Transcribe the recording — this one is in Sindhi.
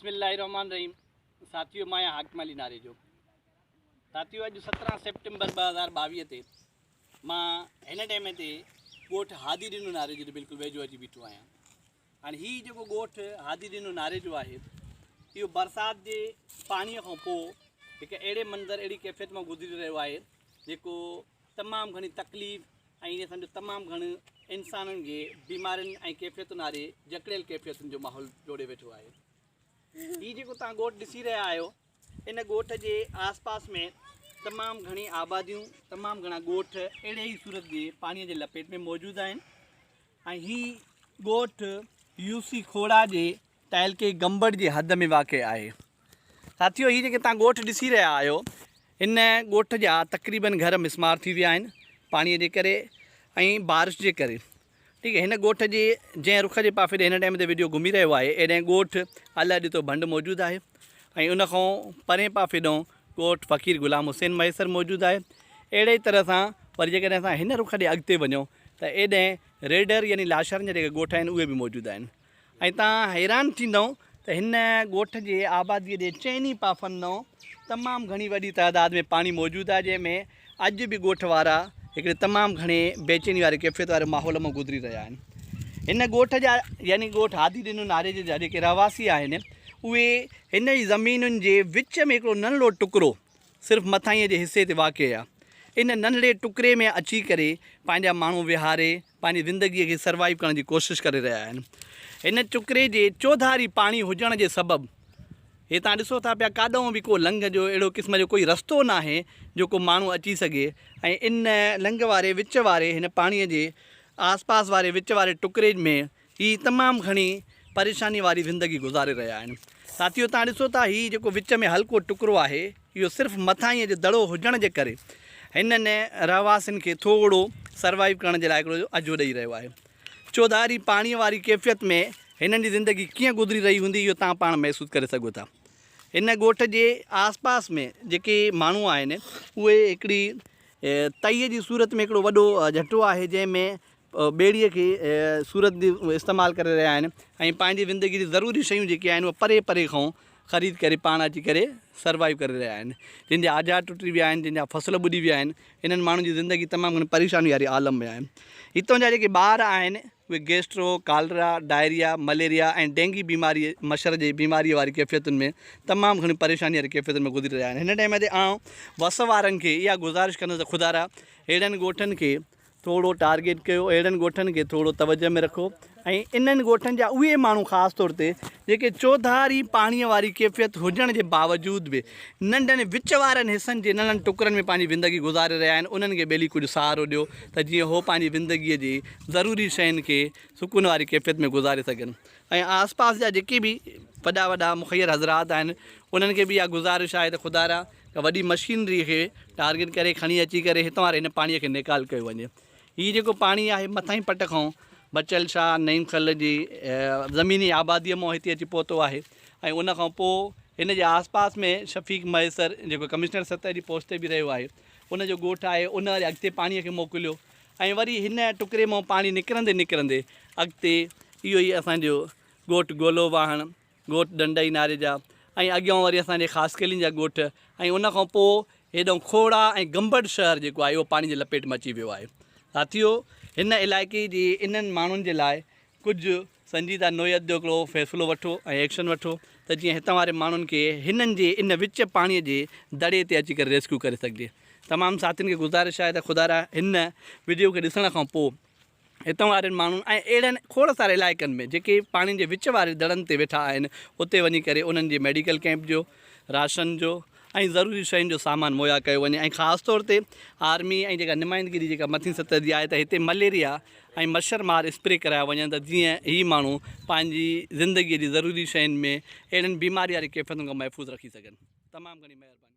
بسم الله الرحمن الرحيم ساٿيو مان آهيان حاڪم علي ناريجو ساٿيو اڄ 17 سيپٽمبر 2022 تي مان هن ٽائيم تي ڳوٺ هادي ڏنو ناريجو جي بلڪل ويجهو اچي بيٺو آهيان هاڻي هي جيڪو ڳوٺ هادي ڏنو ناريجو آهي اهو برسات جي پاڻي کان پوء هڪ اهڙي منظر اهڙي ڪيفيت مان گذري رهيو آهي جيڪو تمام گهڻي تڪليف ۽ ائين سمجهو تمام گهڻ انسانن کي بيمارين ۽ ڪيفيتن واري جڪڙيل ڪيفيتن جو ماحول جوڙي ويٺو آهي. هي جيڪو توهان ڳوٺ ڏسي رهيا آهيو ان ڳوٺ جي آس پاس ۾ تمام گهڻي آباديون تمام گهڻا ڳوٺ اهڙي ئي صورت جي پاڻي جي لپيٽ ۾ موجود آهن ۽ هي ڳوٺ يو سي کوڙا جي تعلقي گمبٽ جي حد ۾ واقع آهي. ساٿيو هي جيڪي توهان ڳوٺ ڏسي رهيا آهيو هن ڳوٺ جا تقريبن گهر مسمار ٿي ويا آهن پاڻي جي ڪري ۽ بارش جي ڪري ٺيڪ هن ڳوٺ جي جنهن رخ جي پاسي ڏي هن ٽائيم تي ويڊيو گهمي رهيو آهي ايڏهن ڳوٺ الله ڏتو ڀنڊ موجود آهي ۽ ان کان پرين پاسي ڏانهن ڳوٺ فقير غلام حسين مهيسر موجود آهي اهڙي طرح سان وري جيڪڏهن اسان هن رخ ڏي اڳتي وڃون ته ايڏهن ريڊر يعني لاشارن جا جيڪي ڳوٺ آهن اهي به موجود آهن ۽ توهان حيران ٿيندؤ ته هن ڳوٺ جي آباديء جي چئني پاسن ڏانهن تمام گهڻي وڏي تعداد ۾ پاڻي موجود آهي جنهن ۾ اڄ به ڳوٺ وارا هڪڙي تمام گهڻي بيچيني واري ڪيفيت واري ماحول مان گذري رهيا آهن. هن ڳوٺ جا يعني ڳوٺ هادي ڏنو ناريجي جا جيڪي رهواسي آهن اهي هن ئي زمينن جي وچ ۾ هڪڙو ننڍڙو ٽڪرو صرف مٿانهينء جي حصي تي واقع آهي. ان ننڍڙي ٽڪري ۾ اچي ڪري پنهنجا ماڻهو ويهاري پنهنجي زندگيء کي سروائيو ڪرڻ جي ڪوشش ڪري رهيا آهن. هن ٽڪري جي چوڌاري پاڻي هجڻ جي سبب هي توهان ڏسو ٿا پيا ڪاڏانهن به ڪو لنگهه جو اهڙو قسم جو ڪوئي رستو ناهي جو ڪو ماڻهو اچي سگهي ۽ ان لنگهه واري وچ واري هن پاڻيء جي آس پاس واري وچ واري ٽڪري ۾ هي تمام گهڻي پريشاني واري زندگي گذاري رهيا آهن. ساٿيو توهان ڏسو ٿا هي جيڪو وچ ۾ هلڪو ٽڪرو آهي اهو صرف مٿاهينء جي دڙو هجڻ جي ڪري هنن رهواسين کي ٿورو سروائيو ڪرڻ جي لاء هڪڙو اجهو ڏئي رهيو آهي. چوڌاري پاڻي واري ڪيفيت ۾ هنن جي زندگي ڪيئن گذري رهي هوندي اهو توهان پاڻ محسوس ڪري سگهو ٿا. هن ڳوٺ جي آس پاس ۾ جيڪي ماڻهو آهن اهي هڪڙي تئي جي صورت ۾ هڪڙو وڏو جهٽو آهي جنهن ۾ ٻيڙيء کي صورت جي استعمال ڪري رهيا آهن ۽ پنهنجي زندگي جي ضروري شيون جيڪي آهن اهي پري پري کان خريد ڪري پاڻ اچي ڪري سروائيو ڪري رهيا آهن جن جا آجا ٽٽي ويا آهن جن جا فصل ٻڏي ويا آهن انهن ماڻهن جي زندگي تمام گهڻي پريشاني واري عالم ۾ آهي هتان جا جيڪي ٻار آهن اهي gastro cholera diarrhoea malaria ۽ dengue بيماري مڇر جي بيماري واري ڪيفيتن ۾ تمام گهڻي پريشاني واري ڪيفيتن ۾ گذري رهيا آهن هن ٽائيم تي آئون وس وارن کي اها گذارش ڪندس ته خدارا اهڙن ڳوٺن کي ٿورو ٽارگيٽ ڪيو اهڙن ڳوٺن کي ٿورو توجه ۾ رکو ۽ انهن ڳوٺن جا اهي ماڻهو خاص طور تي جيڪي چوڌاري پاڻي واري ڪيفيت هجڻ جي باوجود به ننڍن وچ وارن حصن جي ننڍن ٽڪرن ۾ پنهنجي زندگي گذاري رهيا آهن انهن کي ٻيلي ڪجهه سهارو ڏيو ته جيئن هو پنهنجي زندگي جي ضروري شين کي سڪون واري ڪيفيت ۾ گذاري سگهن ۽ آس پاس جا جيڪي به وڏا وڏا مخير حضرات آهن انهن کي به اها گذارش آهي ته خدارا ته وڏي مشينري کي ٽارگيٽ ڪري کڻي اچي ڪري هتان واري هن پاڻي کي نيڪال ڪيو وڃي. هي جيڪو پاڻي آهي مٿاهين پٽ کان بچل شاهه نعيم خل جي زميني آباديء مان هتي اچي پهتو آهي ۽ ان کان پوء هن جي آس پاس ۾ شفيق مهيسر جيڪو ڪمشنر سطح جي پوسٽ تي به رهيو آهي ان جو ڳوٺ آهي ان وري اڳتي پاڻي کي موڪليو ۽ وري هن ٽڪري مان پاڻي نڪرندي نڪرندي اڳتي اهو ئي اسان جو ڳوٺ گولو واهڻ ڳوٺ ڏنڊئي ناريجا ۽ اڳيان وري اسان جي خاصخيلين جا ڳوٺ ۽ ان کان پوء هيڏانهن کوڙا ۽ گمبٽ شهر جيڪو آهي اهو پاڻي جي لپيٽ ۾ اچي ويو آهي. ساٿيو هن علائقي جي انهن ماڻهن جي لاء ڪجهه سنجيده نوعيت جو هڪڙو فيصلو وٺو ۽ ايڪشن وٺو ته جيئن هتان واري ماڻهن کي هنن جي ان وچ پاڻي جي دڙي تي اچي ڪري ريسڪيو ڪري سگهجي. تمام ساٿين کي گذارش آهي ته خدارا هن وڊيو کي ڏسڻ کان پوء هتان وارن ماڻهن ۽ اهڙن کوڙ ساري علائقن ۾ جيڪي پاڻي جي وچ واري دڙن تي ويٺا آهن اتي وڃي ڪري انهن جي ميڊيڪل ڪئمپ جو راشن جو ۽ ضروري شين جو سامان مهيا ڪيو وڃي ۽ خاص طور تي آرمي ۽ جيڪا نمائندگي جي جيڪا مٿين سطح جي آهي ته هتي مليريا ۽ مڇر مار اسپري ڪرايا وڃن ته جيئن هي ماڻهو پنهنجي زندگي جي ضروري شين ۾ اهڙين بيماري واري ڪيفيتن کان محفوظ رکي سگهن تمام گهڻي مهرباني.